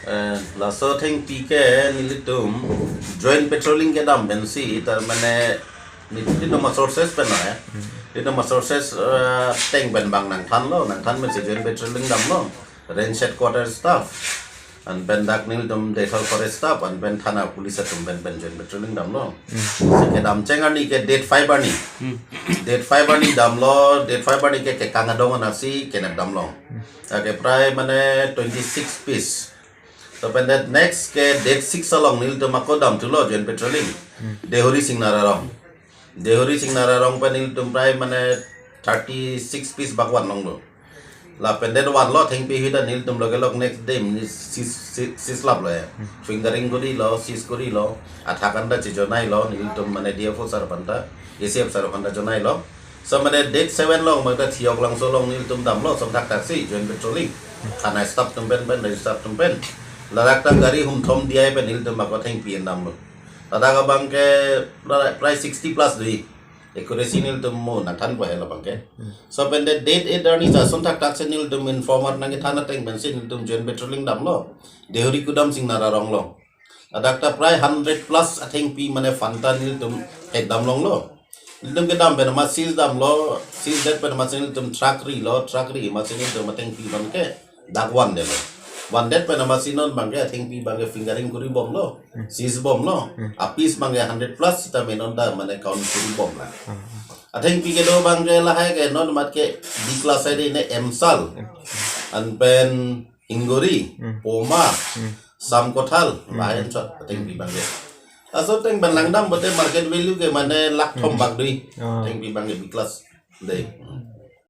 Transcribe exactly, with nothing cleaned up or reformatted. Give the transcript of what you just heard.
Eh, laso athengpi ke nelitum joint patrolling kedam pensi, tar mane nelitum asources pen na, eh. Nelitum asources, eh, ateng pen bang nangthanlo, nangthan pensi joint patrolling damlo. Range headquarter staff, anpen dak nelitum Deithor forest staff, anpen thana police atum pen pen joint patrolling damlo. Si kedam cheng arni ke date five arni. Date five arni damlo, date five arni ke kekang adong anatsi kenep damlo. Ake prai mane twenty-six piece. To pen that next ke date six along nelitum ako damthulo joint patrolling. Dehori Singnar arong. Dehori Singnar arong pen nelitum prai mane thirty-six piece bak vanlonglo. Lapen that vanlo athengpi ahut ta nelitum lo kelok next day ni seize, seize, seize laplo ya. Fingering korilo, seize korilo. Athak an ta chejonailo, nelitum mane D F O sir aphan ta, A C F sir aphan ta jonailo. So mane date seven along mane ta Thioklangso along nelitum damlo, som thakthak si joint patrolling. Thana staff atum pen pen, range staff atum pen. Ladak ta gari humthom diya pen nelitum ako athengpi an damlo. Ladak abang ke prai, prai sixty plus dui. Accuracy nelitum mo nangthanpo he labang ke. So pen that date eight arni ja som thakthak si nelitum informer nangkethan ateng pensi nelitum joint patrolling damlo. Dehori Kudam Singnar arong along. Ladak ta prai hundred plus athengpi mane phanta nelitum hek damlonglo. Nelitum kedam pen amat seize damlo, seize det pen amatsi nelitum truck rilo, truck ri amatsi nelitum athengpi abang ke dak vandetlo. Vandet pen amatsi non abang ke athengpi abang ke fingering koribomlo, seize bomlo. Apiece abang ke hundred plus sita me non ta mane count koribomlang. Athengpi kedo abang ke lahai ke non amat ke B class ai de ne emsal. Anpen hinggori, poma, samkothal, lahai anchot athengpi abang ke. Laso ateng pen langdam pote market value ke mane lakh thom bak dui. Athengpi abang ke B class. Dei.